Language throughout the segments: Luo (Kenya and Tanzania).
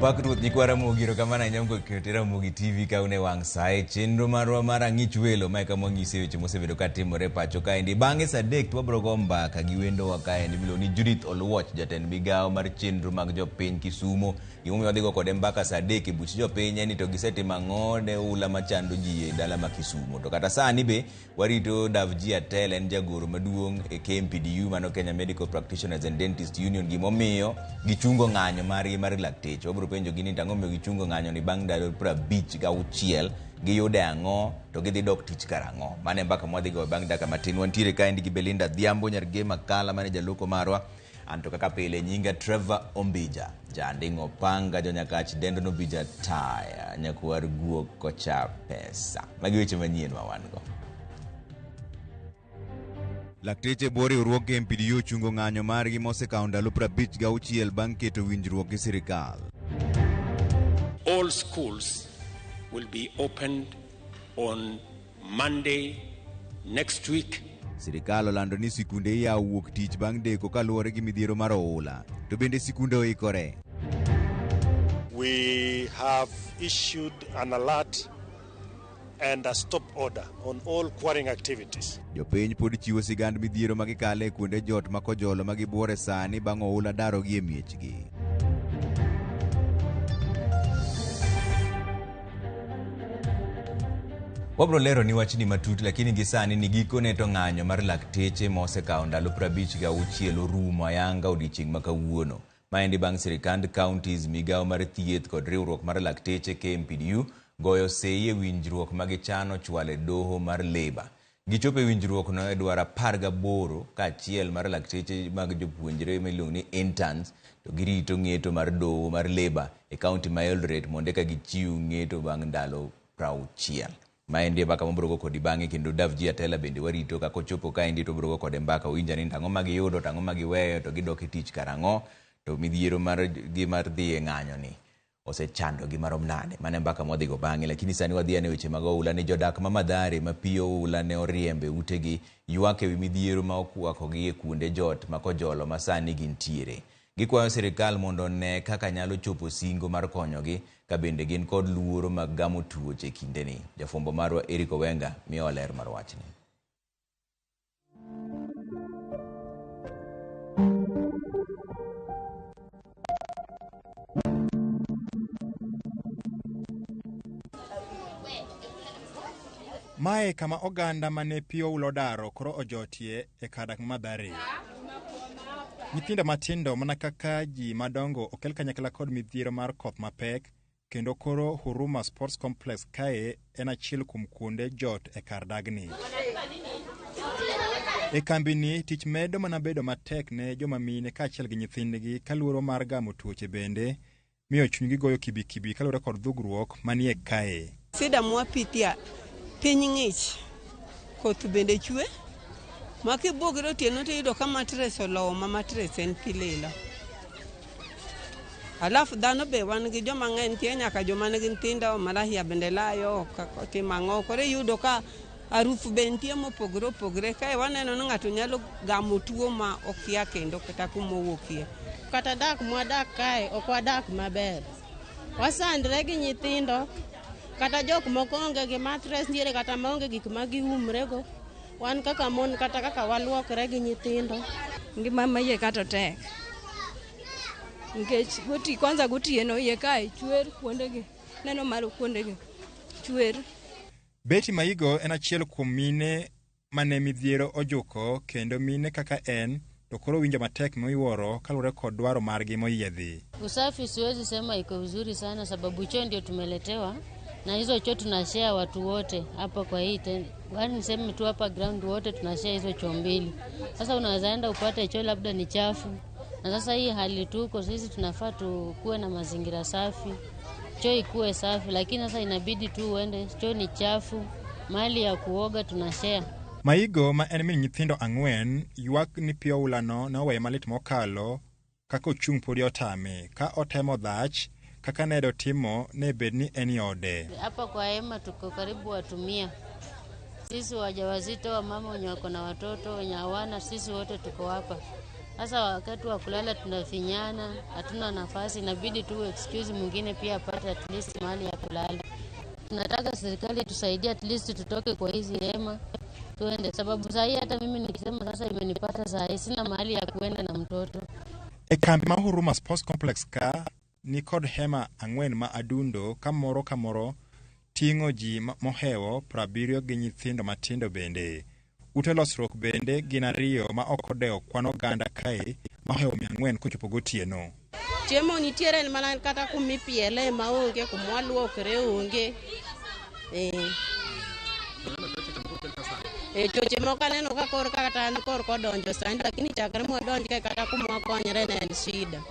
Opak Ruoth nyikwa Ramogi, erokamano ahinya kuom keto Ramogi TV ka un e wang' sa e chenro marwa mar Ang'ich Welo, ma e kama wang'ise weche mosebedo ka timore e pacho kaendi. Bang'e sa 3 to wabiro go mbaka gi wendowa kaendi miluongo ni Judith Oluoch, jatend migawo mar chenro mag jopiny Kisumo. Gimomiyo wadhi go kode mbaka sa 3 e buch jopiny en ni to gisetimo ang'o ne oula machando ji e dala ma Kisumo. To kata sani be warito Davji Atel, en jagoro maduong' e KMPDU, mano Kenya Medical Practitioners and Dentists Union, gimomiyo gichungo ng'anyo margi mar lakteche. Wabiro penjogi ni to ang'o momiyo gichungo ng'anyo ni bang' ndalo 56 giyude ang'o to gidhi dok tich karang'o. Mano e mbaka mwadhi goyo bang' dakika matin. Wantiere kaendi gi Belinda Adhiambo Nyargema Kala mane jaloko marwa. Anto kaka pile nyinga Trevor Ombija, janding'o panga jonyakach dendo nobija taya, nyakwar guok kocha pesa. Magi weche manyien ma wan go. Lakteche bwo riwruog KMPDU ochungo ng'anyo margi mosekawo ndalo 56 bang' keto winjruok gi sirikal. All schools will be opened on Monday next week. Sirikal olando ni sikunde iyawo wuok tich bang' deko kaluwore gi midhiero mar oula. To bende sikunde oikore? We have issued an alert and a stop order on all quarrying activities. Jopiny pod chiwo sigand midhiero ma gikale e kuonde jot ma Kojolo ma gibuore sani bang' oula darogi e miechgi. Wabiro lero ni wachni matut, lakini gi sani ni gikone to ng'anyo mar lakteche ma osekawo ndalo 56 orumo ayanga odiechieng' ma kawuono. Maendi bang' sirikand counties, migawo mar thieth kod riwruok mar lakteche KMPDU goyo sei e winjruok ma gichano chwalo e doho mar Labour. Gichopo e winjruokno e dwaro 18 kaachiel mar lakteche mag jopuonjre miluongo ni interns to girito ng'eto mar doho mar Labour e county ma Eldoret mondo eka gichiw ng'eto bang' ndalo 60. Maendi e mbaka mabiro go kodi bang'e, kendo Davji Atela bende warito kaka ochopo kaendi to wabiro go kode mbaka owinja ni to ang'o ma giyudo to ang'o ma giweyo to gidok e tich karang'o to midhiero mar gi mar dhi e ng'anyo ni osechandogi marom nade. Mano e mbaka mwadhi go bang'e, lakini sani wadhi ane weche mag oula ni jodak ma Mathare ma pi oula ne oriembe utegi ywak ewi midhiero ma okwakogi e kuonde jot ma Kojolo ma sani gintiere. Gikwayo sirikal mondo one kaka nyalo chopo singo mar konyogi ka bende gin kod luoro mag gamo tuoche e kindeni. Jafwambo marwa Eric Owenga miyowa ler mar wachni. Mae kama oganda mane pi oula odaro koro ojotie e kar dak ma Mathare. Nyithindo matindo mana kaka ji madongo okel kanyakla kod midhiero mar koth mapek kendo koro Huruma Sports Complex kae en achiel kuom kuonde jot e kar dagni. E kambini tich medo mana bedo matek ne joma mine kaachiel gi nyithindgi ka luoro mar gamo tuoche bende miyo chunygi goyo kibikibi kaluwore kod dhugruok manie kae. Sida mwapitia piny ng'ich, koth bende chwe, ma kibwogri otieno to iyudo ka matres olowo ma matres en pi lilo. Alafu dhano be wan gi joma ng'eny, nitie nyaka joma nigi nyithindo, malahia bende layo, otimo ang'o. Koro iyudo ka harufu be nitie mopogore opogore. Kae waneno ni ng'ato nyalo gamo tuo ma okia kendo kata kuma owuokie. Kata dak mwadak kae ok wadak maber. Wasandre gi nyithindo, kata jok moko onge gi matres, nitiere kata maonge gik ma giumrego. Wan kaka mon kata kaka waluokre gi nyithindo. Ngima ma iye ka to tek. Nikech kwanza gotieno iye kae chwer kuondegi. Neno malo kuondegi chwer. Betty Maigo en achiel kuom mine mane midhiero ojuko kendo mine kaka en to koro winjo matek miwuoro kaluwore kod dwaro margi moyiedhi. Usafi siwezi sema iko vizuri sana sababu choo ndio tumeletewa na hizo choo tunashare watu wote hapa kwa hii tent. Yaani niseme tu hapa ground wote tunashare hizo choo mbili. Sasa unaweza enda upate choo labda ni chafu. Na sasa hii hali tuko sisi tunafaa tukuwe na mazingira safi. Choo ikuwe safi, lakini sasa inabidi tu uende choo ni chafu, mahali ya kuoga tunashare. Maigo ma en min nyithindo 4 ywak ni pi oulano ne oweye malit mokalo kaka ochung' podi otame ka otemo dhach kaka ne dotimo ne bed ni en e ode. Hapa kwa hema tuko karibu watu 100. Sisi wajawazito, wamama wenye wako na watoto, wenye hawana, sisi wote tuko hapa. Sasa wakati wa kulala tunafinyana, hatuna nafasi, inabidi tu excuse mwingine pia apate at least mahali ya kulala. Tunataka serikali tusaidie at least tutoke kwa hizi hema tuende, sababu saa hii hata mimi nikisema sasa imenipata saa hii sina mahali ya kuenda na mtoto. E kambi ma Huruma Sports Complex ka ni kod hema 4 ma adundo ka moro ka moro ting'o ji mohewo 70 gi nyithindo matindo bende. Ute losruok bende gin 2 ma ok odewo kwan oganda kae mohewo 400 kochopo gotieno. Chiemo nitiere en mana kata kumipiele maonge, kumwaluokre onge. Choche moko aneno ka kor kata an kor kodonjo sani, lakini chakre mwadonj kae kata kumwakonyre ne en shida.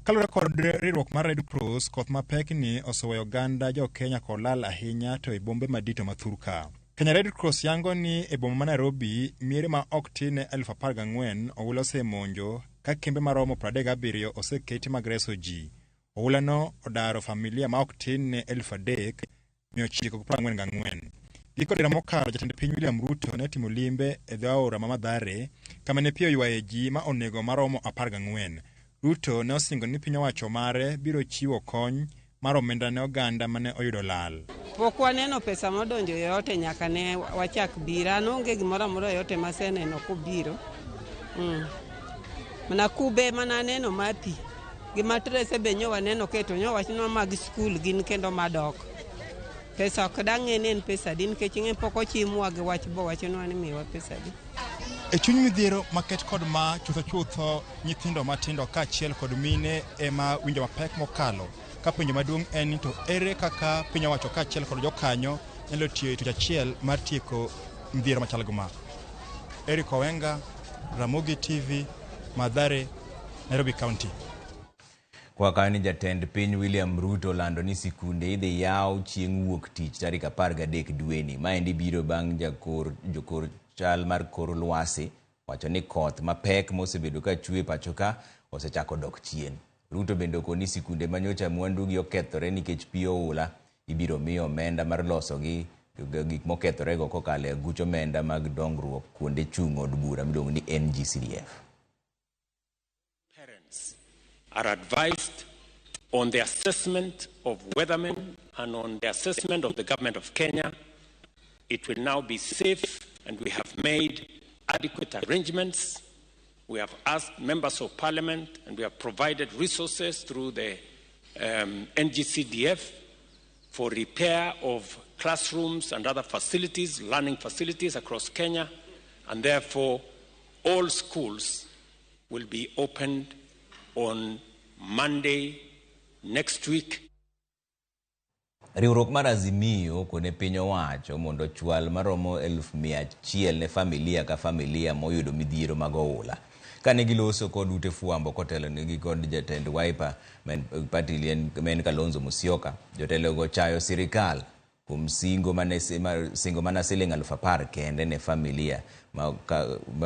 Kaluwore kod riwruok mar Red Cross, koth mapek ni oseweyo oganda jo Kenya kolal ahinya to e bombe madito ma thurka. Kenya Red Cross yango ni e boma ma Nairobi, miere ma ok tin ne 14,000 oula osemonjo ka kembe maromo 37 oseketi mag reso ji. Oula no odaro familia ma ok tin ne 3,944. Giko dira mokalo, jatend piny William Ruto ne timo limbe e dho aora ma Mathare kama ne pi oywaye ji ma onego maromo 14. Ruto ne osingo ni piny owacho mare biro chiwo kony mar omenda ne oganda mane oyudo lal. Pok waneno pesa modonjo yoyote nyaka ne wachak biro. An onge gimoro amora yoyote maseneno kobiro. Mana kube mana aneno mar pi. Gi matrese be nyo waneno keto nyo wachnwa mag skul gin kendo madok. Pesa ok dang' ng'e ni en pesa adi nikech ing'e pok ochimwa gi wach bo wachnwa ni miwa pesa adi. E chuny midhiero maket kod ma chutho chutho nyithindo matindo kaachiel kod mine ema winjo mapek mokalo. Ka penjo maduong' en ni to ere kaka piny owacho kaachiel kod jokanyo nyalo tiyo e tich achiel mar tieko midhiero machal gi ma. Eric Owenga, Ramogi TV, Mathare, Nairobi County. Kwa kanyo ni jatend piny William Ruto olando ni sikunde idhi yaw chieng' wuok tich tarik 13 dweni. Maendi biro bang' jokor chal mar kor lwasi wacho ni koth mapek mosebedo ka chwe pacho ka osechako dok chien. Ruto bende okoni sikunde manyocha mwandugi okethore nikech pi oula ibiro mi omenda mar loso gi gik mokethorego kokalo e aguch omenda mag dongruok kuonde chung' od bura miluongo ni NGCDF. Parents are advised on the assessment of weathermen and on the assessment of the government of Kenya. It will now be safe, and we have made adequate arrangements. We have asked members of parliament, and we have provided resources through the NGCDF for repair of classrooms and other facilities, learning facilities across Kenya, and therefore all schools will be opened on Monday next week. Riwruok mar Azimio kone piny owacho mondo chwal maromo 100,000 ne familia ka familia moyudo midhiero mag oula. Kane giloso kod ute fwambo kotelonegi kod jatend Wiper party men Kalonzo Musyoka, jotelogo chayo sirikal kuom singo mana siling 10,000 kende ne familia ma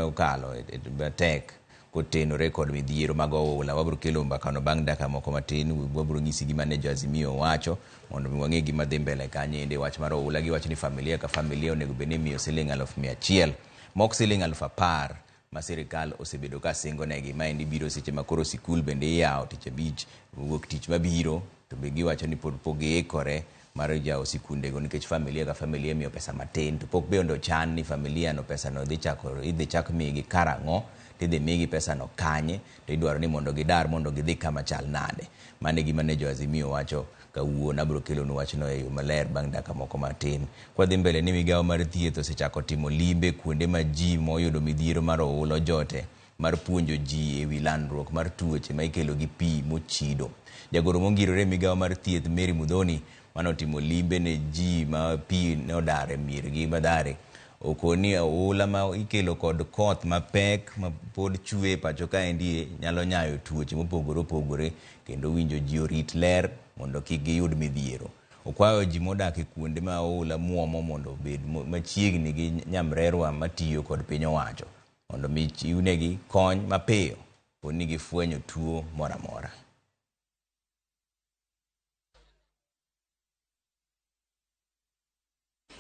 okalo matek kotenore kod midhiero mag oula. Wabiro kelo mbakano bang' dakika moko matin. Wabiro nyisi gima ne jo Azimio wacho mondo mi wang'e gima dhi mbele kanyo ende wach mar oula. Giwacho ni familia ka familia onego bed ni imiyo siling 100,000 mok siling 10,000 ma sirikal osebedo ka singo negi. Maendi biro seche ma koro sikul bende iyawo tich abich wuok tich mabiro, to be giwacho ni pod pok giikore mar yawo sikundego nikech familia ka familia imiyo pesa matin, to pok bende ochan ni familia no pesa no idhi chak migi karang'o, tidhi migi pesa no kanye, to idwaro ni mondo gidar mondo gidhi kama chal nade. Mano e gima ne jo Azimio wacho kawuono. Abiro kelonu wachno e yo maler bang' dakika moko matin. Kwadhi mbele ni migawo mar thieth osechako timo limbe kuonde ma ji moyudo midhiero mar oula ojote mar puonjo ji ewi landruok mar tuoche ma ikelo gi pi mochido. Jagoro mongirore e migawo mar thieth Mary Muthoni manotimo limbe ne ji ma pi ne odar e miergi Mathare okoni oula ma ikelo kod koth mapek ma pod chwe pacho kaendi nyalo nyayo tuoche mopogore opogore, kendo winjo ji orit ler mondo kik giyud midhiero. Okwayo ji modak e kuonde ma oula muomo mondo obed machiegni gi nyamrerwa matiyo kod piny owacho mondo mi chiwnegi kony mapiyo poni gifwenyo tuo moro amora.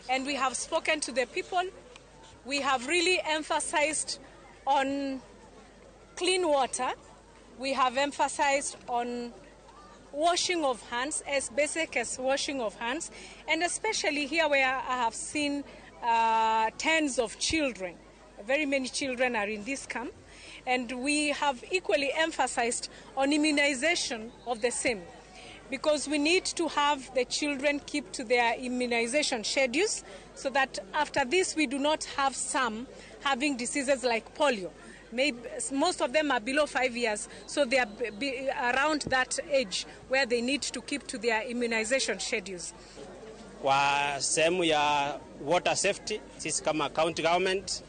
And we have spoken to the people. We have really emphasized on clean water. We have emphasized on washing of hands, as basic as washing of hands, and especially here where I have seen tens of children. Very many children are in this camp, and we have equally emphasized on immunization of the same, because we need to have the children keep to their immunization schedules so that after this we do not have some having diseases like polio. Maybe most of them are below 5 years, so they are around that age where they need to keep to their immunization schedules. Kwa sehemu ya water safety, sisi kama county government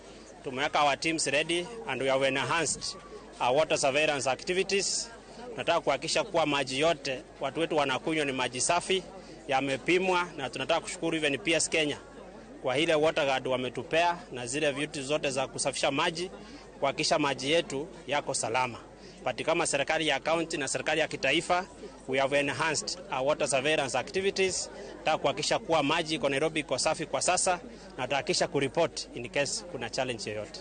tumeweka our teams ready and we have enhanced our water surveillance activities. Nataka kuhakikisha kuwa maji yote watu wetu wanakunywa ni maji safi, yamepimwa, na tunataka kushukuru even PS Kenya kwa ile water guard wametupea na zile vitu zote za kusafisha maji, kuhakikisha maji yetu yako salama. But kama serikali ya county na serikali ya kitaifa, we have enhanced our water surveillance activities. Nataka kuhakikisha kuwa maji iko Nairobi iko safi kwa sasa, na tutahakikisha kureport in case kuna challenge yoyote.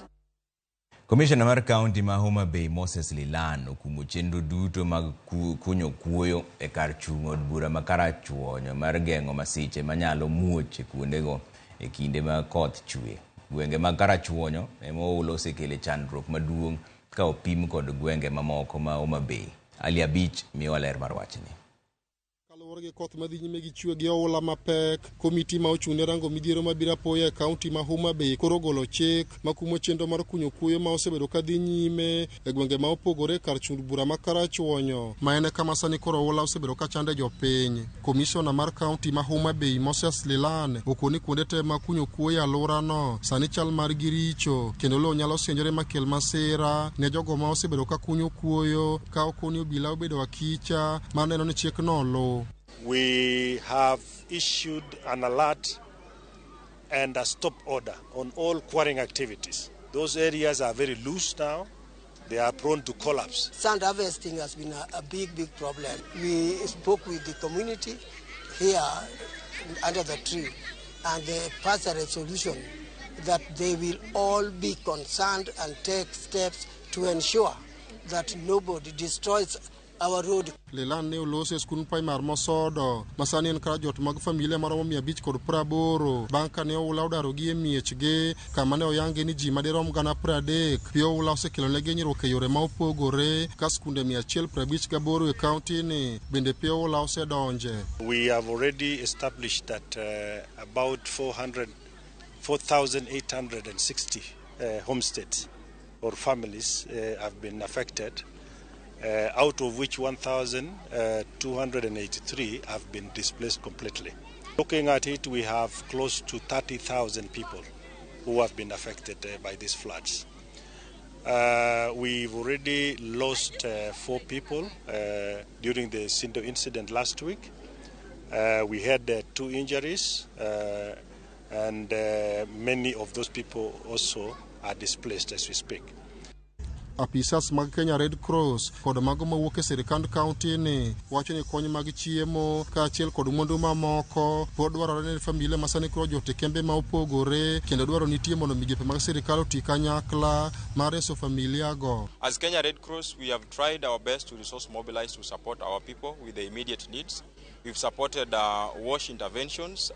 Komishona mar kaunti ma Homa Bay Moses Lilan okumo chenro duto mag kunyo kuoyo e kar chung' od bura ma Karachuonyo mar geng'o masiche manyalo muoch e kuondego e kinde ma koth chwe. Gwenge mag Karachuonyo ema oula osekele chandruok maduong' ka opim kod gwenge mamoko ma Homa Bay. Ali Abich miyowa ler mar wachni. Kaluwore gi koth madhi nyime gi chwe gi oula mapek, komiti ma ochung' ne rango midhiero mabiro apoya e kaunti ma Homa Bay koro ogolo chik makumo chenro mar kunyo kuoyo ma osebedo kadhi nyime e gwenge ma opogore kar chung' bura ma Karachuonyo, ma en kama sani koro oula osebedo ka chande jopiny. Komishona mar kaunti ma Homa Bay Moses Lilan okoni kuonde te ma kunyo kuoyo e alworano sani chal margi richo kendo lowo nyalo sienjore makel masira ne jogo ma osebedo ka kunyo kuoyo ka okoni obila obedo akicha mar neno ni chikno oluw. We have issued an alert and a stop order on all quarrying activities. Those areas are very loose now. They are prone to collapse. Sand harvesting has been a big, big problem. We spoke with the community here under the tree, and they passed a resolution that they will all be concerned and take steps to ensure that nobody destroys our road. Lilan ne oloso e skund primar Mosodo ma sani en kar jot mag familia maromo 580 bang' kane oula odarogi e miechgi kama ne oyangi ni ji madirom 30,000. Pi oula osekelonegi hinyruok e yore ma opogore ka skunde 158 e kaunti ni bende pi oula osedonje. We have already established that about 4,860 homesteads or families have been affected. Out of which 1,283 have been displaced completely. Looking at it, we have close to 30,000 people who have been affected by these floods. We've already lost 4 people during the Sindo incident last week. We had 2 injuries, and many of those people also are displaced as we speak. Apisas mag Kenya Red Cross kod mago mawuok e sirikand kaunti ni wacho ni kony mag chiemo kaachiel kod mwandu mamoko pod dwarore ne familia ma sani koro jot e kembe ma opogore kendo dwaro nitie mondo migepe mag sirikal oti kanyakla mar reso familia go. As Kenya Red Cross, we have tried our best to resource mobilize to support our people with the immediate needs. We've supported wash interventions,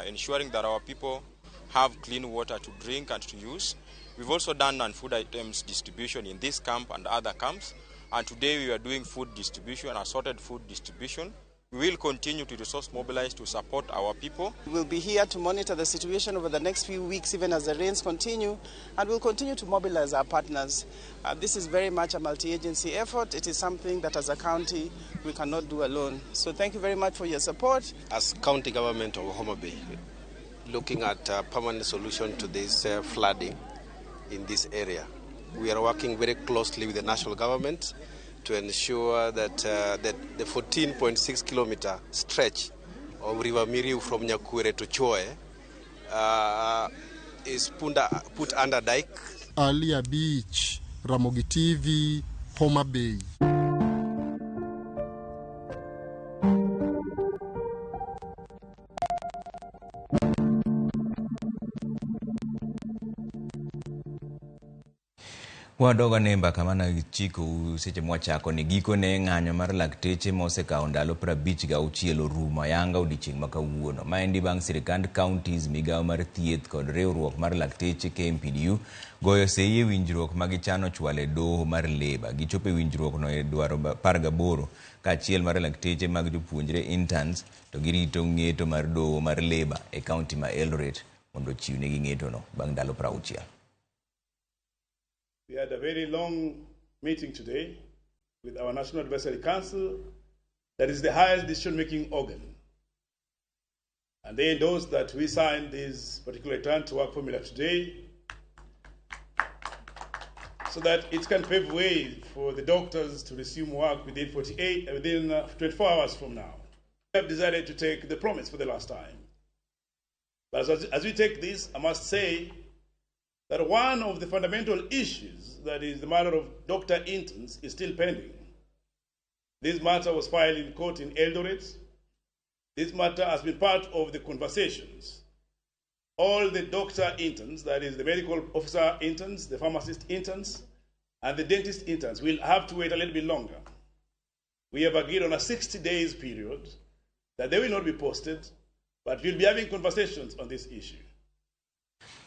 ensuring that our people have clean water to drink and to use. We've also done non-food items distribution in this camp and other camps. And today we are doing food distribution, assorted food distribution. We will continue to resource mobilize to support our people. We'll be here to monitor the situation over the next few weeks, even as the rains continue, and we'll continue to mobilize our partners. This is very much a multi-agency effort. It is something that as a county we cannot do alone. So thank you very much for your support. As county government of Homa Bay, looking at a permanent solution to this flooding in this area. We are working very closely with the national government to ensure that, that the 14.6 kilometer stretch of River Miriu from Nyakwere to Choe is put under dike. Alia Beach, Ramogi TV, Homa Bay. Wadog ane mbaka mana chikou seche mwachako ni gikone ng'anyo mar lakteche mosekawo ndalo 56 orumo ayanga odiochieng' ma kawuono. Maendi bang' sirikand counties, migawo mar thieth kod riwruok mar lakteche KMPDU goyo sei e winjruok ma gichano chwalo e doho mar Labour. Gichopo e winjruok no e dwaro 18 kaachiel mar lakteche mag jopuonjre interns to girito ng'eto mar doho mar Labour e kaunti ma Eldoret mondo ochiwnegi ng'etono bang' ndalo 60. We had a very long meeting today with our National Advisory Council, that is the highest decision-making organ. And they endorsed that we signed this particular return to work formula today so that it can pave way for the doctors to resume work within 24 hours from now. We have decided to take the promise for the last time. But as we take this, I must say that one of the fundamental issues, that is the matter of doctor interns, is still pending. This matter was filed in court in Eldoret. This matter has been part of the conversations. All the doctor interns, that is the medical officer interns, the pharmacist interns, and the dentist interns, will have to wait a little bit longer. We have agreed on a 60 days period that they will not be posted, but we'll be having conversations on this issue.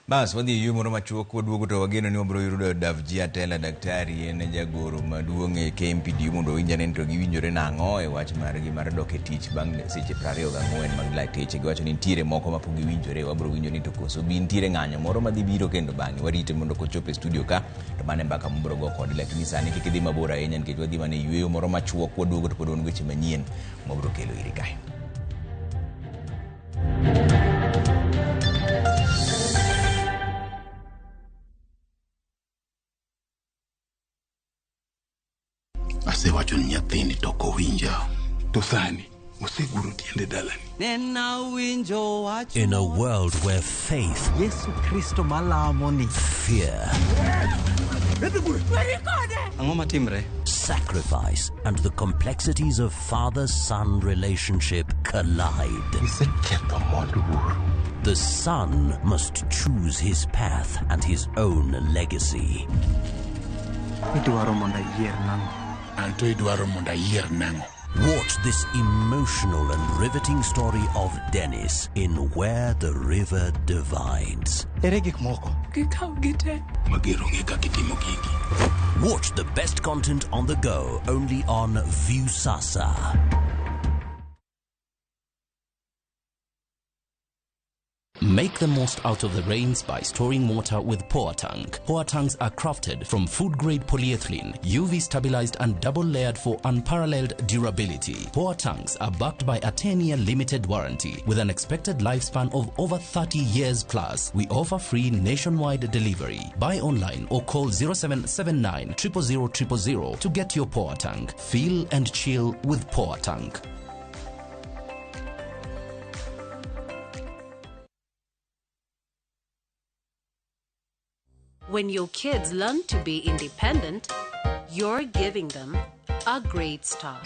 Bas wadhi e yueyo moro machuok waduogo to wageno ni wabiro yudo Davji Atela daktari en jagoro maduong' e KMPDU mondo owinj ane ni to giwinjore nang'o e wach margi mar dok e tich bang' seche 24 mag lakteche. Giwacho ni nitiere moko mapok giwinjore, wabiro winjo ni to koso bi nitiere ng'anyo moro madhi biro kendo bang'e. Warite mondo kochop e studio ka to mano e mbaka mabiro go kode, lakini sani kik idhi mabor ahinya nikech wadhi mana e yueyo moro machuok waduogo to pod wan weche manyien mwabiro kelo iri kae. Asewacho ni nyathini to ok owinja. To sani oseguro tiende dalani. In a world where faith, Yesu Kristo malamo ni, fear, Ang'o matimre? sacrifice, and the complexities of father-son relationship collide. Iseketho mond wuoru. The son must choose his path and his own legacy. Idwaro mondo ayier nang'o? Anto idwaro mondo ayier nang'o? Watch this emotional and riveting story of Dennis in Where the River Divides. Ere gik moko? Gikaw gite. Mager ong'e kaka itimo gigi. Watch the best content on the go only on Viusasa. Make the most out of the rains by storing water with Poa Tank. Poa Tanks are crafted from food-grade polyethylene, UV-stabilized and double-layered for unparalleled durability. Poa Tanks are backed by a 10-year limited warranty with an expected lifespan of over 30 years plus. We offer free nationwide delivery. Buy online or call 0779 000 000 to get your Poa Tank. Feel and chill with Poa Tank. When your kids learn to be independent, you're giving them a great start.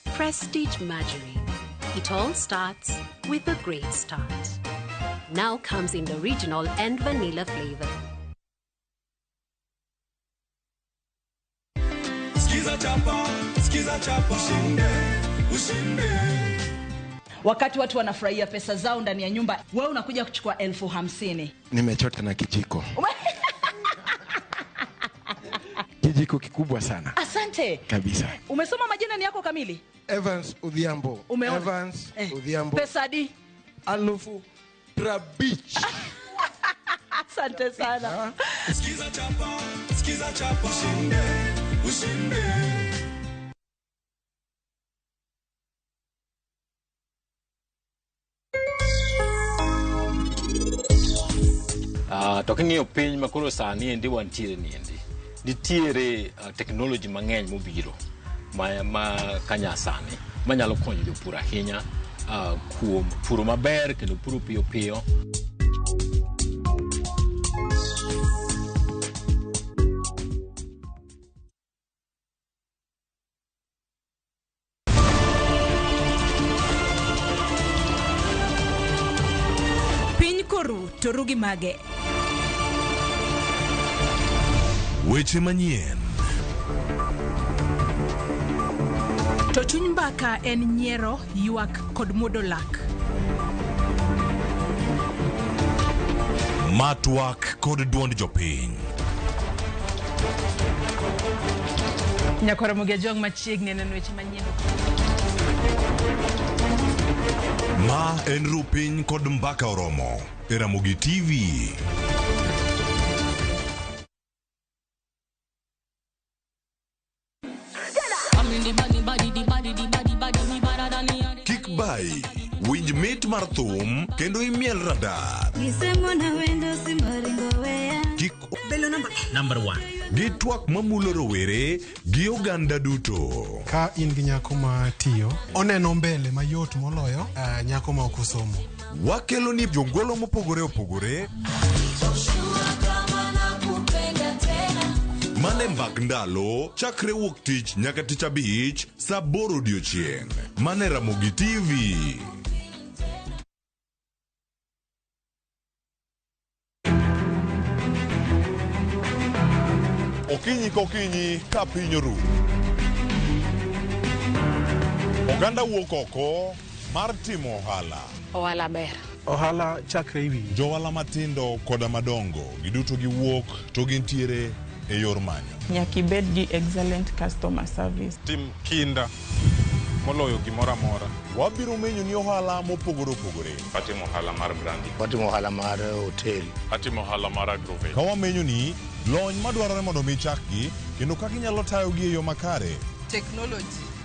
Prestige Margarine. It all starts with a great start. Now comes in the original and vanilla flavor. Skiza chapa, skiza chapa, ushinde, ushinde. Wakati watu wanafurahia pesa zao ndani ya nyumba, wewe unakuja kuchukua 50,000. Nimechota na kijiko. Kijiko kikubwa sana. Asante. Kabisa. Umesoma majina ni yako kamili? Evans Odhiambo. Umeona? Evans Odhiambo. Pesa di? 50,000. Asante sana. Skiza chapa, skiza chapa, ushinde, ushinde. To king'iyo piny makoro sani endi wantiere ni endi, nitiere technology mang'eny mobiro ma kanyasani manyalo konyo jopur ahinya kuom puro maber kendo puro piyo piyo. Piny koru to ru gi mage. Weche manyien. To chuny mbaka en nyiero, ywak kod muodo lak. Ma twak kod duond jopiny. Nyakwar Ramogi Ajwang' machiegni neno weche manyien. Ma en Rupiny kod Mbaka Oromo e Ramogi TV. Kik bayi, winj mit mar thum kendo imiel radar. Kik Number one. Gi twak mamulo rowere gi oganda duto. Ka in gi nyako ma tiyo, oneno mbele mayot moloyo nyako ma ok osomo. Wakelo ni jongolo mopogore opogore mane mbak ndalo chakre wuok tich nyaka tich abich saa aboro odiochieng' mane Ramogi TV. Okinyi kokinyi ka piny oru. Oganda wuok oko mar timo ohala. Ohala ber. Ohala chakre iwi. Johala matindo koda madongo giduto giwuok to gintiere e yor manyo. Nyaka ibed gi excellent customer service. Tim kinda moloyo gimoro amora. Wabiro menyo ni ohala mopogore opogore. Atimo ohala mar branding. Watimo ohala mar hotel. Atimo ohala mar agrovet. Ka wamenyo ni lony madwarore mondo mi chakgi kendo kaka inyalo tayogi e yo makare. Technology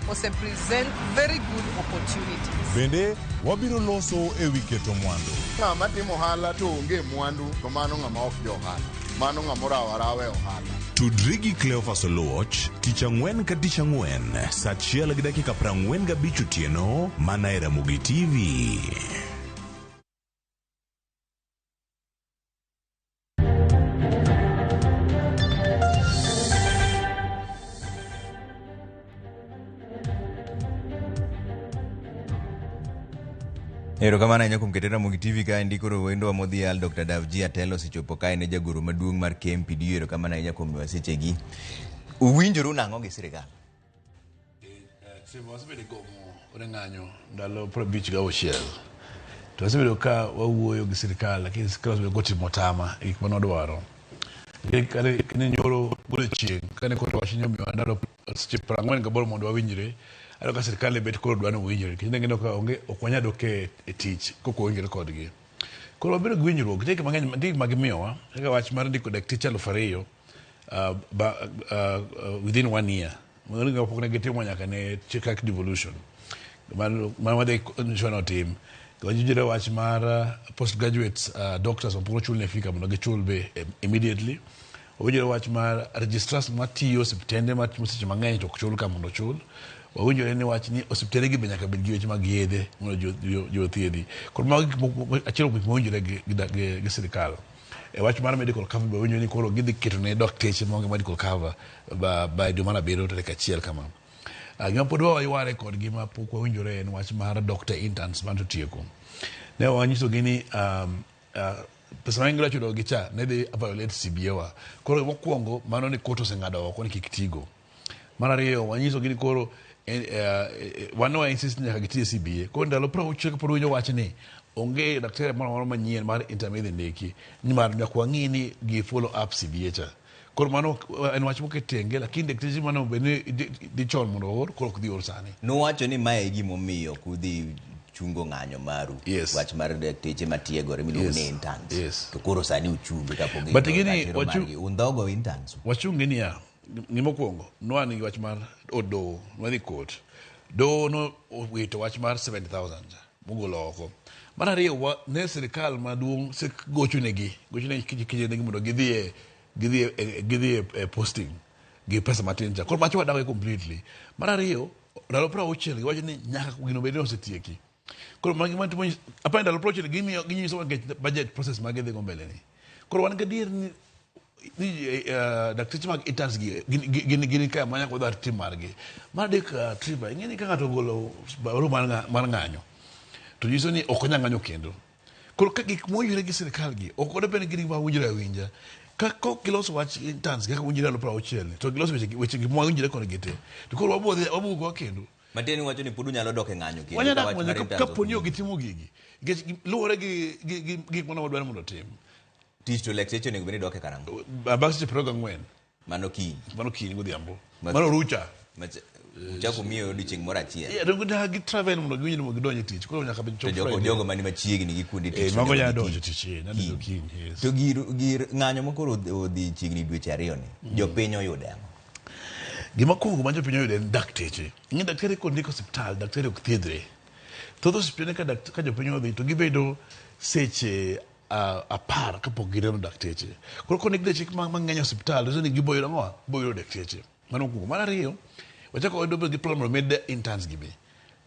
ose present very good opportunities. Bende wabiro loso e wi keto mwandu. Ng'ama timo ohala to onge mwandu to mano ng'ama ok jo ohala. Mano ng'ama orawo arawa e ohala. Tudri gi Cleophas Oluoch tich ang'wen ka tich ang'wen saa achiel gi dakika 45 otieno mana e Ramogi TV. Erokamano ahinya kuom kete Ramogi TV kaendi koro wendwa modhial Dr. Davji Atelo osechopo kae ne jagoro maduong' mar KMPDU. Erokamano ahinya kuom miyowa sechegi. Uwinjoru nang'o gi sirikal? Wasebedo e gomo e ng'anyo ndalo 56 to wasebedo ka wawuoyo gi sirikal lakini sirikal osebedo kotimo tama e gik mane wadwaro. Kane nyoro godiochieng' kane koro wach ni omiyowa ndalo seche 48 mondo wawinjre, aneno ka sirikal ne bet koro dwa ni wawinjre nikech ne gineno ka onge ok wanyal dok e tich kok wawinjore kodgi. Koro wabedo gi winjruok, nitie gik mang'eny nitie gik ma gimiyowa kaka wach mar ndiko dakteche 2000 within one year. Mano gima pok ne gitimo nyaka ne chak devolution. Mano wadhi nyiso ni otim. Wawinjore wach mar postgraduates doctors mapok ochul ne fee ka mondo gichul be immediately. Wawinjore wach mar registrars matiyo osiptende matimo seche mang'eny to ok chul ka mondo ochul. Wawinjore ni wach ni osiptende gi be nyaka bed gi weche mag yedhe mondo ji othiedhi. Koro mago gik moko achiel kuom gik mowinjore gi sirikal. E wach mar medical cover be wawinjore ni koro gidhi keto ne dakteche maonge medical cover by dwe mar abiriyo tarik achiel kama. Gima pod wayware kodgi ma pok wawinjore en wach mar doctor interns mane otieko. Ne wanyisogi ni pesa ma gidwa chulo gi cha ne dhi violate CBA wa. Koro mokwongo mano ni court oseng'ado oko ni kik tigo. Mar ariyo wanyisogi ni koro wan ne wa insist ni nyaka giti e CBA. Koro ndalo 60 kapod winjo wach ni onge daktari moro amora manyien mar intern midhi ndiki nimar nyaka wang'i ni gi follow up CBA cha. Koro mano en wach moket tenge lakini dakteche mane obed ni dhi chon mondo oor koro ok dhi or sani. Nuwacho ni mae e gimomiyo ok udhi chungo ng'anyo maru. Yes. Wach mar dakteche matiegore miluongo ni Yes. interns. Yes. To koro sani uchunge kapok But giyudo ing'e ni ratiro margi. Undhogo interns. Wachunge niya, gimokwongo nwan gi wach mar od doho, nwadhi court. Doho no owito wach mar 70,000 cha mogolo oko. Mar ariyo ne sirikal maduong' gochonegi kijendegi mondo gidhi e posting gi pesa matin cha. Koro macho wadawe completely. Mar ariyo, ndalo 60 giwacho ni nyaka gino bed ni osetieki. Koro magi matimo apani ndalo 60 gimiyo ginyiso nikech budget process ma gidhi go mbele ni. Koro wan gadier ni dakteche mag interns gi gin ka manya kodar tim margi. Mar adek Triba, ing'e ni ka ng'ato ogolo barua mar ng'anyo to nyiso ni ok onyal ng'anyo kendo. Koro ka gik mowinjore gi sirikal gi ok onego bed ni gin gik ma winjore awinja. Ka kok giloso wach interns kaka winjore ndalo 60 ni, to giloso weche weche gi mwawinjore kodgi te. To koro wabo dhi wabo go kendo. Matiende ni wacho ni pod unyalo dok e ng'anyo kendo Wanyalo ka dak wach ng'anyo mar interns kapo ok ni ok gitimo gigi. Nikech luwore gi gik mane wadwaro mondo otim. Tich to lakteche onego bed ni dok e karang'o? Bang' seche 24. Mano kiny. Mano kiny godhiambo. Mano rucha. Uchako miyo odiochieng' moro achiel. Yeah, dongo nyaka gi travel mondo giwinj ni mondo gidonj e tich. Koro nyaka bed To chop jogo, Friday. jogo mani machiegni gi kuonde tich. Mago onego nyalo dhi donjo e tich, nyalo donjo kiny, yes. To gir ng'anyo ma koro odhi chiegni dweche 2 ni, jopiny oyude ang'o? Gima kwongo ma jopiny oyudo en dakteche. Ing'e daktari kondiko osiptal, daktari ok thiedhre. Thoth osiptende ka jopiny odhi to gibedo seche 10 kapok gineno dakteche. Koro kondik dakteche mang'eny e osiptal, nyiso ni gibo yudo ang'o? Gibo yudo dakteche. Mano mokwongo. Mar ariyo, wachako wayudo gi plan mondo omed interns gi be.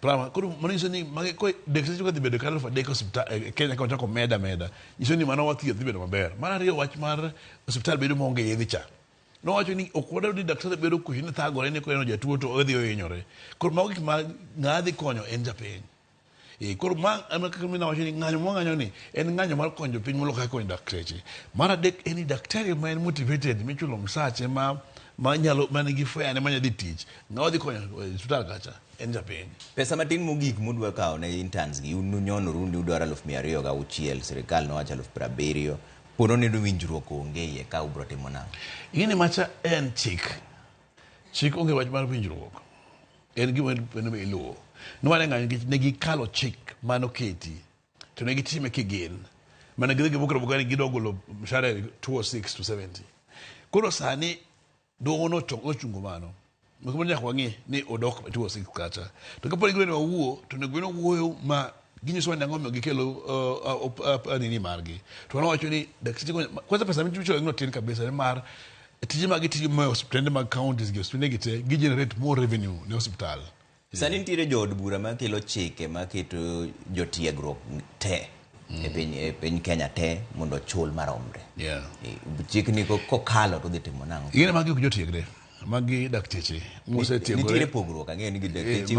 Plan, koro mano nyiso ni magi ko dakteche kodhi bedo kata 3,000 osiptal e Kenya ka wachako meda meda, nyiso ni mano wathieth dhi bedo maber. Mar ariyo, wach mar osiptal bedo maonge yedhe cha. Nowacho ni ok wadwar ni daktari bedo kucho ni thagore ni koneno jatuo to odhi ohinyore. Koro mago gik ma ng'a dhi konyo en japiny. Koro ma ema kaka mina wacho ni ng'anyo mwang'anyo ni en ng'anyo mar konyo jopiny moloyo kaka konyo dakteche. Mar adek en ni daktari ma en motivated michulo msache ma nyalo ma nigi fare ne manya dhi tich, ng'a dhi konyo e osiptal kacha en japiny. Pesa matin mogik mudwa kawo ne interns gi, un unyonoru ni udwaro 206,000, sirikal nowacho 70,000. Pono ni winjruok onge iye ka ubro timo nang'o? Ing'e ni macha en chik. Chik onge wach mar winjruok. En gima iluwo. Niwar e ng'anyo nikech ne gikalo chik manoketi to ne gitime kigin. Mane gidhi gibukre buka ni gidwa golo mshahara e 206 to 70. Koro sani doho nochungo mano. Moko nyaka wang'i ni odok 206 kacha. To kapo ni gidwa ni wawuo to onego bed ni wawuoyo ma ginyisowa ni ang'o momiyo gikelo nini margi. To wan wacho ni dakteche kwanza pesa michulo no tin kabisa nimar tije ma gitimo e osiptende mag counties gi osiptende gi te gi generate more revenue ne osiptal. Sani nitiere jood bura makelo chike maketo jotiegruok te e piny Kenya te mondo ochul maromre. Chikni kokalo to dhi timo nang'o? Ing'e ni magi ok jotiegre, magi dakteche mosetiegore. Nitiere pogruok, ang'eyo ni dakteche gin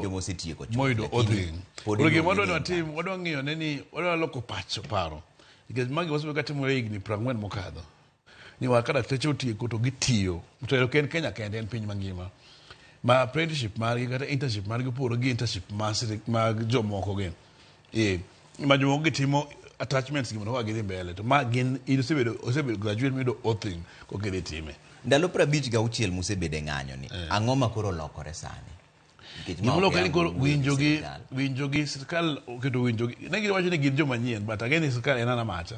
joma osetieko chuth. Moyudo lakini odhi. pod Koro gima iluongo wadwa ni ni watim, wadwa ng'iyo ne ni wadwa loko pacho paro. Nikech magi wasebedo katimore higni 40 mokadho. Ni wa ka dakteche otieko to gitiyo. To ok en Kenya kende, en piny mangima. Ma apprenticeship margi kata internship margi opogore gi internship mag jomoko gi. Ma jomoko gitimo attachments gi mondo koka gidhi mbele. To ma gin in osebedo graduate miyudo oathing koka idhi time. Ndalo 56 musebedo e ng'anyo ni, ang'o ma koro olokore sani? Nikech ma Gima ok olokore ni yango koro wuoyo gi sirikal. winjo gi sirikal oketo winjo gi. Ne giwacho ni gin joma nyien, but again sirikal en ana macha.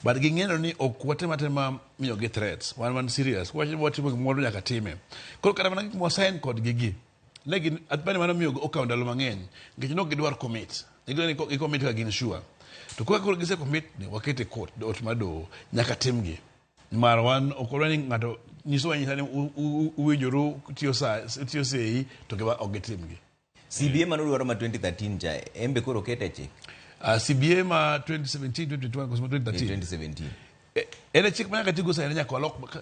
But ging'eyo ni ok watem atema miyo gi threats. Wan serious. Wacho ni watimo gimoro nyaka time. Koro kata mana gik mwasign kodgi gi, ne gin apani mano miyo okawo ndalo mang'eny nikech ne ok gidwar commit. Ne gidwaro ni gi commit ka gin sure. To kaka koro gise commit ni wakete court, ot mar doho, nyaka timgi. Mar wan ok wadwa ni ng'ato nyisowa anyisa ni uwinjoru tiyo sei to giwa ok gitimgi. CBA mane udwaro ma 2013 cha, en be koro okete e chik? CBA ma 2017, 2021, koso ma 2013? 2017. En e chik ma nyaka tigo sani,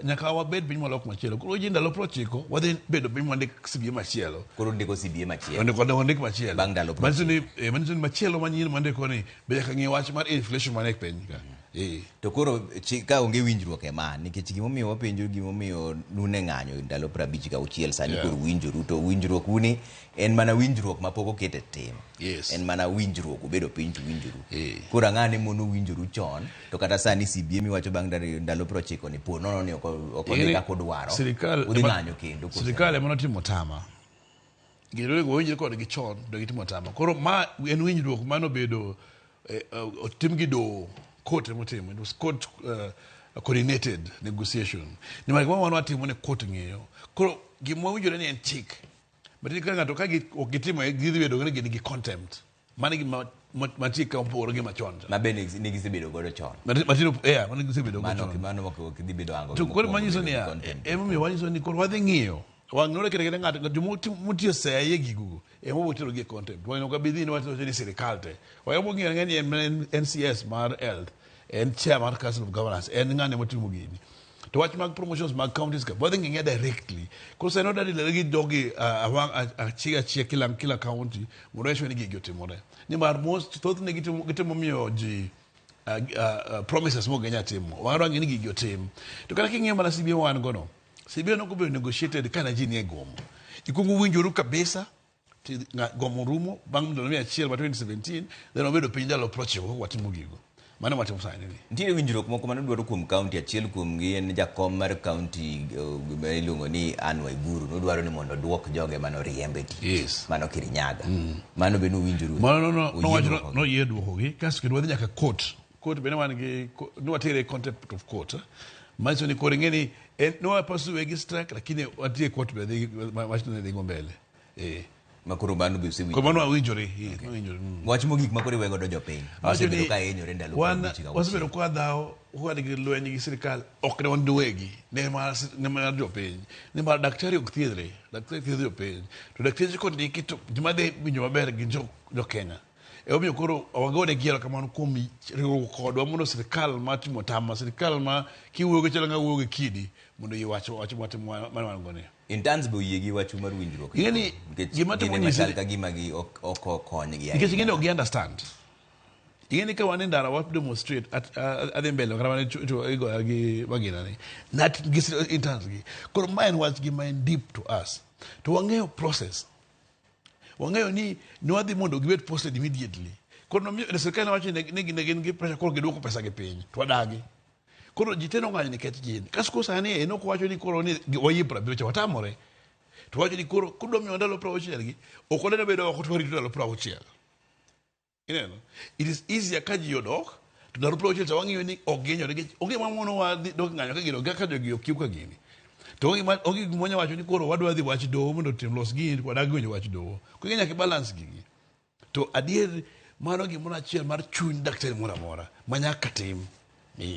nyaka wabed piny mwalok machielo. Koro ji ndalo 90 wadhi bedo piny mwandik CBA machielo. Koro ndiko CBA machielo. Ondiko machielo. Bang' ndalo Manyiso ni machielo manyien mwandiko ni be nyaka ng'i wach mar inflation man e piny ka. To koro ka onge winjruok e ma, nikech gimomiyo wapenjo gimomiyo nune ng'anyo ndalo 56 sani koro winjoru, to winjruok uni en mana winjruok ma pok oket e tim. En mana winjruok, ubedo piny to winjoru. Koro ang'ane mono winjoru chon, to kata sani CBA miwacho bang' ndalo 90 ni po nono ni ok odhi kaka udwaro, udhi ng'anyo kendo. Sirikal ema notimo tama. Gino winjre kodgi chon to gitimo tama. Koro ma en winjruok manobedo otim gi doho, court emotimo. It was court coordinated negotiation. Nimar gima wan watimo ni court ng'iyo. Koro gima wawinjore ni en chik. But ka ng'ato ka ok gitimo gidhi bedo ni gin gi contempt. Mano e gima mantie ka mopogore gi machon cha. Ma be ne gisebedo godo chon. Mano gisebedo godo chon. Mano ok dhi bedo ango. To koro manyiso niya, emomiyo wanyiso ni koro wadhi ng'iyo. Wang' nore kete ng'ato joma motiyo seya e gigo ema wabiro tero gi e contempt. Wang' ok abi dhi ni wacho ni sirikal te. Wabiro ng'iyo ng'e ni en NCS mar health, en chair mar Council of Governors, en ng'ane motimo gini. To wach mag promotions mag counties ka, wadhi ng'iye directly. Koro sani wadwa deal gi jogi achiel achiel kila county mondo ensure ni gigi otimore. Nimar most thothne gitemo miyo ji promises mok ginyal timo. Wadwa ni gigi otim. To kata king'iyo mana CBA wan go no, CBA nok obedo negotiated ka ne ji nie gomo. Ikuongo winjoru kabisa ti gomo rumo bang' ndalo 100 ma 2017, then wabedo piny ndalo 90 kaka watimo gigo. Mano watimo sani ni. Nitiere winjruok moko mane dwaro kuom kaunti achiel kuomgi en jakom mar kaunti ma iluongo ni Anne Waiguru nodwaro ni mondo oduok joge mane oriemb e tich. Yes. Mano Kirinyaga. Mano be nuwinjoru. Mano no Oyie nowacho duokogi. noyie duokogi kasto kendo wadhi nyaka court. Court bende wan gi nwatere contempt of court. Manyiso ni koro ing'e ni en nwa pursue gi strike lakini watie court be dhi wachno ne dhi go mbele. Ma koro mano be usewinjo. Koro mano wawinjore. Wawinjore. Wach mogik ma koro iwe godo jopiny. Awacho Wasebedo ni ka hinyore ndalo wan 56. wasebedo kwa dhawo wan gi lweny gi sirikal ok ne wan wegi ne mar jopiny ne mar daktari ok thiedhre daktari thiedho jopiny to dakteche kondiki to joma dhi winjo maber gin jo Kenya emomiyo koro wagone gi erokamano kuom riwruok kodwa mondo sirikal ma timo tama sirikal ma kiwuoyo gi chalo ng'a wuoyo gi kidi mondo oyie wach wach mwatimo mane wan go ni. Interns be oyie gi wachu mar winjruok. Ing'e ni Nikech gima temo gin ema nyisi chal ka gima gi ok okonygi nikech ing'e ni ok gi understand. Ing'e ni ka wan e ndara wa demonstrate adhi mbele kata wan igoya gi magina ni nat gi interns gi koro ma en wach gima en deep to us to wang'eyo process wang'eyo ni nwadhi mondo gibed posted immediately koro nomiyo sirikal nowacho ni ne gin gi pressure koro giduoko pesa gi piny to wadagi koro ji te nong'anyo nikech gin kasto koro sani en ok wacho ni koro ni wayie 70 cha watamore to wacho ni koro kudwa miyowa ndalo 60 gi ok wadwa bedo oko to warito ndalo 60 ineno it is easier ka ji odok to ndalo 60 to wang'iyo ni ok gihinyore nikech onge gima monowa dhi dok ng'anyo ka gino ka jogi ok ka gini to onge gima wanya wacho ni koro wadwa dhi wach doho mondo otim los gini wadagi winjo wach doho koro nyaka balance gigi to adier mano gimoro achiel mar chuny daktari moro amora ma nyaka tim.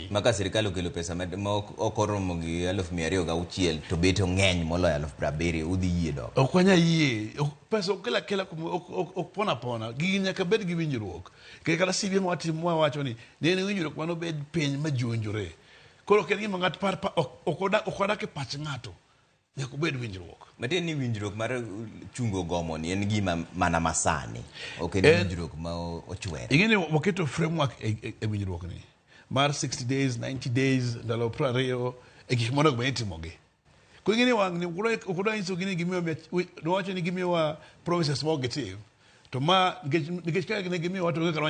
Ma ka sirikal okelo pesa ma ok oromo gi 206,000 to bet ong'eny moloyo 70,000 udhi yie dok. Ok wanyal yie. Pesa ok kel akela ok pona pona. Gigi nyaka bed gi winjruok. Nikech kata CBA ma watimo wawacho ni ne en winjruok mano bed piny ma ji owinjore. Koro ok en gima ng'ato par ok odak e pach ng'ato. Nyaka obed winjruok. Matiende ni winjruok mar chungo gomo ni en gima mana masani. Ok en winjruok ma ochwere. Ing'e ni waketo framework e winjruok ni. Mar 60 days, 90 days, ndalo 20 e gik monego bed ni itimogi. Koro ing'e ni wang' ni ok odwa nyisogi ni gimiyo nowacho ni gimiyowa promises ma ok gitim. To ma nikech ka ne gimiyowa to kaka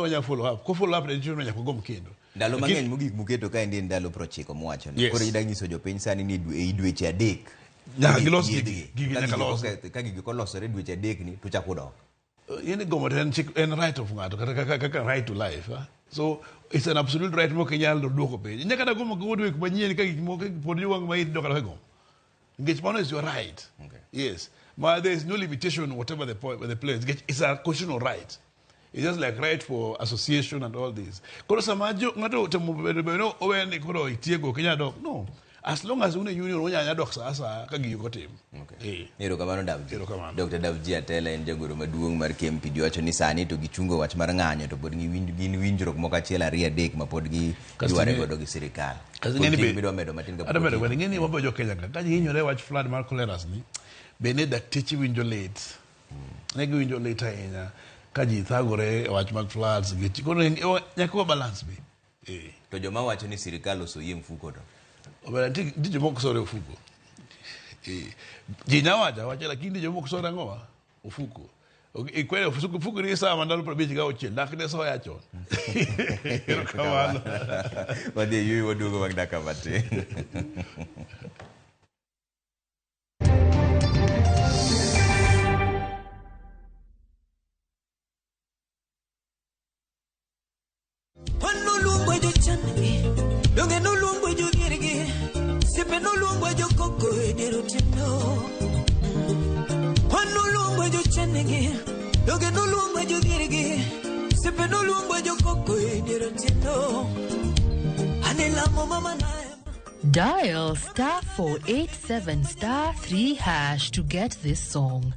wanya follow up. Ko follow up ne chuno nyaka wagom kendo. Ndalo mang'eny mogik muketo kaendi en ndalo 90 muwacho ni. Yes. Koro idwa nyiso jopiny sani ni ei dweche 3. Nyaka gilos gigi, gigi nyaka los. Ka gigi kolosore dweche 3 ni to chako dok. In gomo to en chik, en right of ng'ato kata kaka right to life. So it's an absolute right mok inyal duoko piny. Nyaka kata gomo gomo dwe manyien ka gik moko pod iwang' ma idok kata gomo. Nikech mano is your right. Okay. Yes. Ma there is no limitation whatever the point the place. Nikech it's a constitutional right. It's just like right for association and all this. Koro sama ng'ato otemo bedo bedo owe ni koro itieko ok inyal dok. No. As long as un e union unyalo dok sa asaya ka gigi ok otim. Okay. Erokamano Davji. Erokamano. Dr. Davji Atela en jagoro maduong' mar KMPD wacho ni sani to gichungo wach mar ng'anyo to pod gin winjruok moko 1 2 3 ma pod giyware godo gi sirikal. Kasto ing'e ni be Midwa medo matin kapok Adwa medo otieko. ing'e ni wabe jo Kenya ka ji hinyore wach flood mar cholera ni bende dakteche winjo lit. Ne giwinjo lit ahinya ka ji thagore e wach mag floods gi koro nyaka wa balance be. To joma wacho ni sirikal osoyie mfuko to Obera nitie jomoko sore ofuko. Ji nya wacho awacha lakini nitie jomoko sore ang'owa ofuko. Ikwere ofuko ni sawa ndalo 56 dak ne soya chon. Erokamano. Wadhi e yueyo waduogo bang' dakika matin. Noluongo jochan-gi, donge noluongo jodhiergi, siepe noluongo jokoko e dier otieno. Wan noluongo jochan-gi, donge noluongo jodhiergi, siepe noluongo jokoko e dier otieno. Ane lamo mama na Dial star 487 star 3 hash to get this song.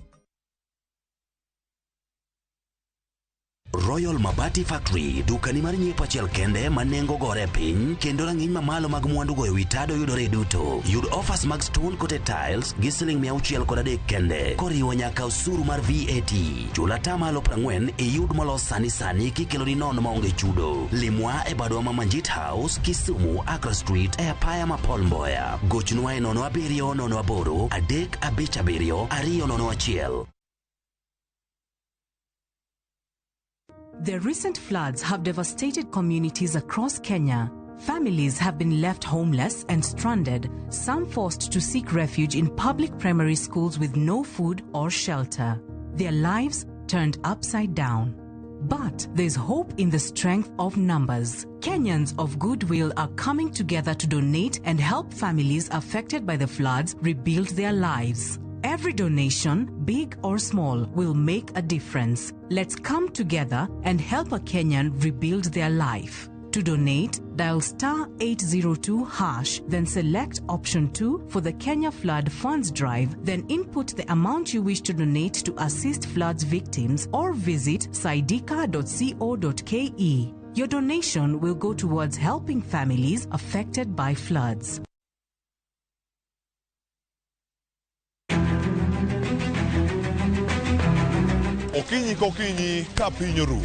Royal Mabati Factory, dukani mar nyiepo achiel kende ma nengo gore piny kendo rang'iny mamalo mag mwandu goyo wi tado yudore duto. Yud offers mag stone coated tiles gi siling 603 kende koriwo nyaka osuru mar VAT. Chul atamalo 40 iyud molos sani sani kikeloni nono maonge chudo. Limwa e badwa ma Manjit House, Kisumu, Accra Street e apaya ma Paul Mboya. Gochnwa e 07 08 357 201. The recent floods have devastated communities across Kenya. Families have been left homeless and stranded, some forced to seek refuge in public primary schools with no food or shelter. Their lives turned upside down. But there's hope in the strength of numbers. Kenyans of goodwill are coming together to donate and help families affected by the floods rebuild their lives. Every donation, big or small, will make a difference. Let's come together and help a Kenyan rebuild their life. To donate, dial star 802 hash, then select option 2 for the Kenya Flood Funds Drive, then input the amount you wish to donate to assist floods victims or visit saidika.co.ke. Your donation will go towards helping families affected by floods. Okinyi kokinyi ka piny oru.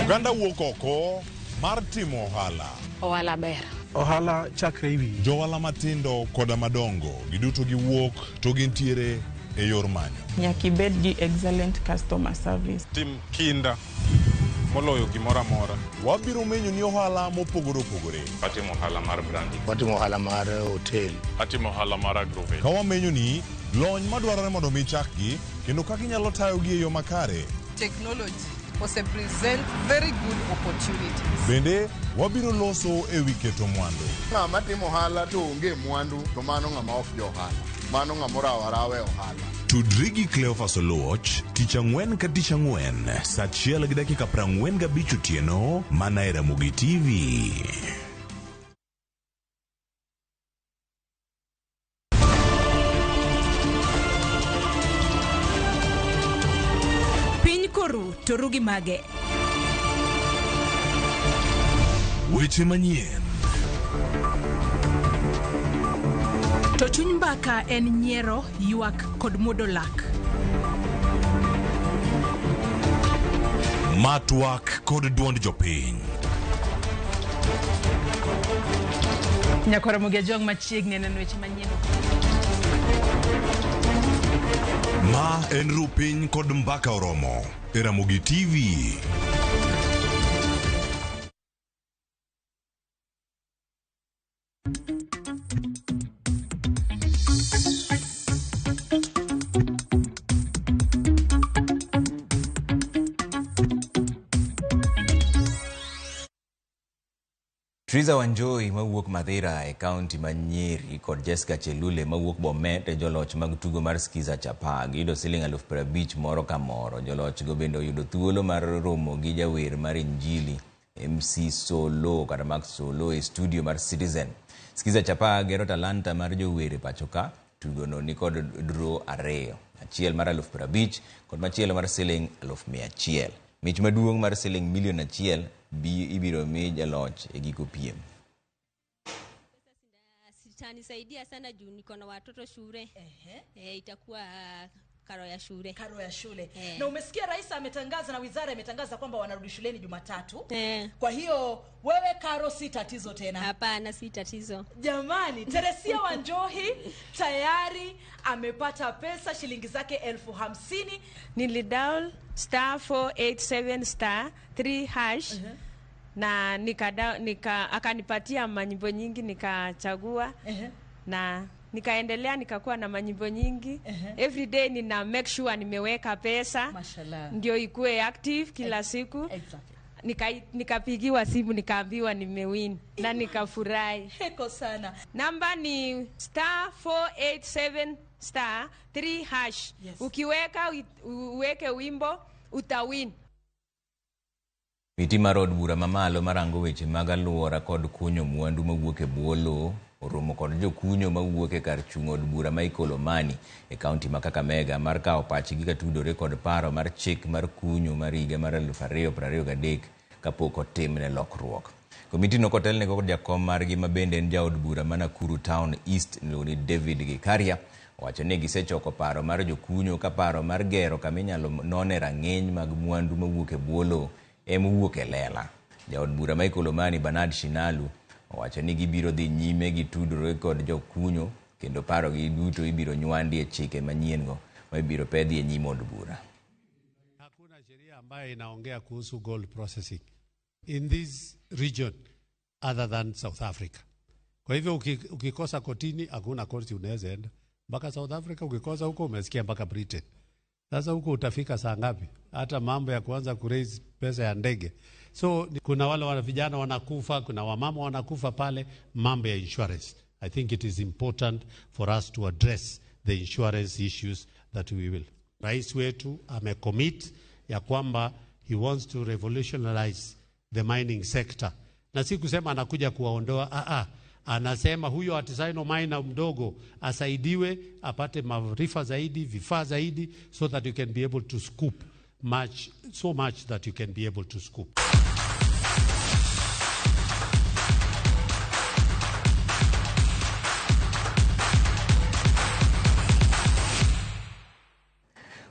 Oganda wuok oko mar timo ohala. Ohala ber. Ohala chakre e wiyi. Johala matindo koda madongo giduto giwuok to gintiere e yor manyo. Nyaka ibed gi excellent customer service. Tim kinda moloyo gimoro amora. Wabiro menyo ni ohala mopogore opogore. Atimo ohala mar brandi. Watimo ohala mar hotel. Atimo ohala mar agrovet. Ka wamenyo ni lony madwarore mondo mi chakgi kendo kaka inyalo tayogi e yo makare. Technology ose present very good opportunities. Bende wabiro loso e wi keto mwandu. Ng'ama timo ohala to onge mwandu to mano ng'ama ok jo ohala. Mano ng'ama orawo arawa e ohala. Tudri gi Cleophas Oluoch tich ang'wen ka tich ang'wen saa achiel gi dakika 45 otieno mana e Ramogi TV. Piny koru to ru gi mage. Weche manyien. To chuny mbaka en nyiero, ywak kod muodo lak. Ma twak kod duond jopiny. Nyakwar Ramogi Ajwang' machiegni neno weche manyien. Ma en ru piny kod mbaka oromo e Ramogi TV. Triza Wanjohi mawuok Mathira e kaunti ma Nyeri kod Jessica Chelule mawuok Bomet e joloch mag tugo mar Skiza Chapaa giyudo siling 50,000 moro ka moro. Joloch go bende oyudo thuolo mar romo gi jawer mar Injili MC Solo kata Mark Solo e studio mar Citizen. Skiza Chapaa gero talanta mar jower e pacho ka. Tugono ni kod draw ariyo, achiel mar 50,000 kod machielo mar siling 100,000. Mich maduong' mar siling milion 1 ibiro mi jaloch e giko piem. Itanisaidia sana juu niko na watoto shule. Itakuwa karo ya shule. Karo ya shule. Na umesikia rais ametangaza na wizara imetangaza kwamba wanarudi shuleni Jumatatu. Kwa hiyo wewe karo si tatizo tena. Hapana, si tatizo. Jamani, Teresia Wanjohi tayari amepata pesa shilingi zake 50,000. Nilidial star 487 star 3 hash. Na akanipatia manyimbo nyingi nikachagua. Na nikaendelea nikakuwa na manyimbo nyingi. Every day nina make sure nimeweka pesa. Mashallah. Ndio ikue active kila siku. Exactly. Nikapigiwa simu nikaambiwa nimewin na nikafurahi. Heko sana. Namba ni star 487 star 3 hash. Yes. Ukiweka uweke wimbo utawin. Komiti mar od bura mamalo marango weche mag alwora kod kunyo mwandu mawuok e bwo lowo oromo kod jokunyo mawuok e kar chung' od bura ma Ikolomani e kaunti ma Kakamega mar kawo pachgi katudore kod paro mar chik mar kunyo mar higa mar 2023 kapok otimne lokruok. Komiti no kotelne kod jakom margi ma bende en jaod bura ma Nakuru Town East miluongo ni David Gikaria owacho ni gisechoko paro mar jokunyo ka paro mar gero kama inyalo none rang'iny mag mwandu mawuok e bwo lowo ema owuok e lela. Jaod bura ma Ikolomani Bernard Shinalu owacho ni gibiro dhi nyime gi tudore kod jokunyo kendo parogi duto ibiro nywandi e chike manyien-go ma ibiro pedhi e nyim od bura. Hakuna sheria ambayo inaongea kuhusu gold processing in this region other than South Africa. Kwa hivyo ukikosa kotini hakuna koti unaweza enda mpaka South Africa, ukikosa huko umesikia mpaka Britain. Sasa huko utafika saa ngapi? Hata mambo ya kuanza kuraise pesa ya ndege. So kuna wale wana vijana wanakufa, kuna wamama wanakufa pale, mambo ya insurance. I think it is important for us to address the insurance issues that we will. Rais wetu amecommit ya kwamba he wants to revolutionize the mining sector. Na si kusema anakuja kuwaondoa, anasema huyo artisanal miner mdogo asaidiwe, apate maarifa zaidi, vifaa zaidi, so that you can be able to scoop much, so much that you can be able to scoop.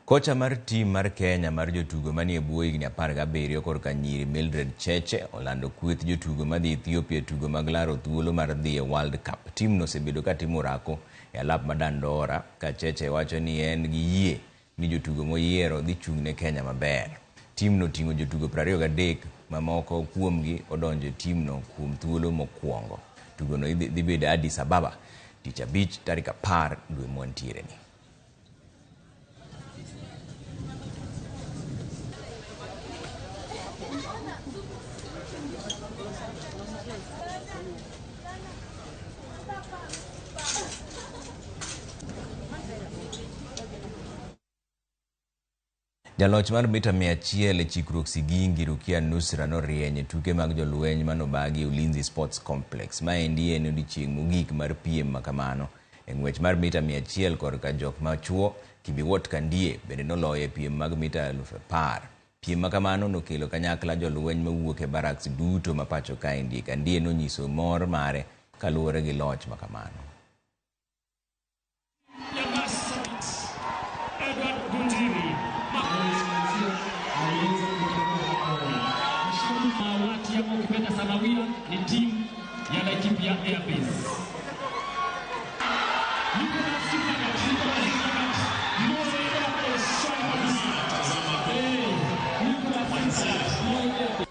Kocha mar tim mar Kenya mar jotugo manie bwo higni 17 korka nyiri Mildred Cheche olando kweth jotugo madhi Ethiopia tugo mag laro thuolo mar dhi e World Cup. Timno osebedo katimo orako e alap ma Dandora ka Cheche wacho ni en gi yie ni jotugo moyiero dhi chung' ne Kenya maber. Timno oting'o jotugo 23 mamoko kuomgi odonjo e timno kuom thuolo mokwongo. Tugono dhi bedo Addis Ababa tich abich tarik 10 dwe mwantiere ni. Jaloch mar mita 100 e chikruok Sigingi Rukia Nusra norieny e tuke mag jolweny manobagi Ulinzi Sports Complex. Maendi en odiechieng' mogik mar piem makamano. E ng'wech mar mita 100 korka jok machuo, Kibiwott Kandie bende noloyo e piem mag mita 10,000. Piem makamano nokelo kanyakla jolweny mawuok e barracks duto ma pacho kaendi. Kandie nonyiso mor mare kaluwore gi loch makamano.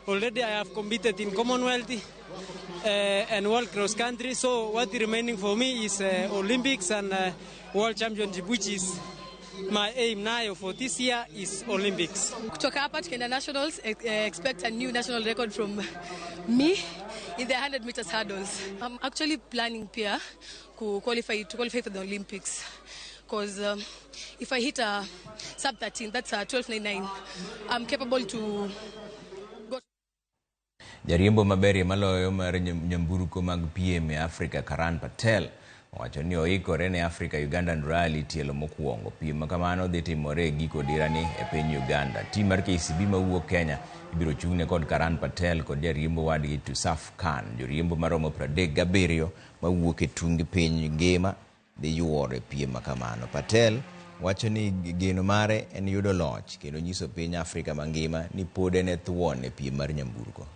Already I have competed in Commonwealth and World Cross Country, so what is remaining for me is Olympics and World Championship, which is my aim now for this year is Olympics. Kutoka hapa tukienda nationals, expect a new national record from me in the 100 meters hurdles. I'm actually planning pia to qualify for the Olympics, because if I hit a sub 13, that's a 12.99, I'm capable to. Jariembo maberie maloyo mar nyamburko mag piem e Afrika Karan Patel owacho ni oikore ne Africa Ugandan Rally tielo mokwongo. Piem makamano dhi timore e giko dirani e piny Uganda. Tim mar KCB mawuok Kenya ibiro chung'ne kod Karan Patel kod jariembo wadgi Tusaf Khan. Joriembo maromo 37 mawuok e tung piny ngima dhi yuoro e piem makamano. Patel wacho ni geno mare en yudo loch kendo nyiso piny Afrika mangima ni pod en e thuon e piem mar nyamburko.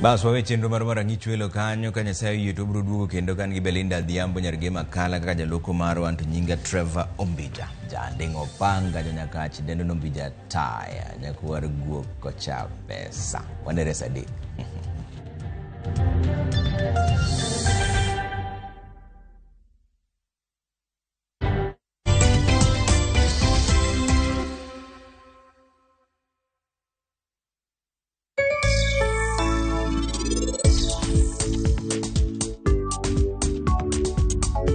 Bas wawe chenro mar rang'ich welo kanyo ka Nyasaye oyie to obiro duogo kendo kan gi Belinda Adhiambo nyar Gema Kala kaka jaloko marwa, anto nyinga Trevor Ombija janding'o panga jonyakach dendo nombija taya nyakwar guok kocha pesa wanere saa 3.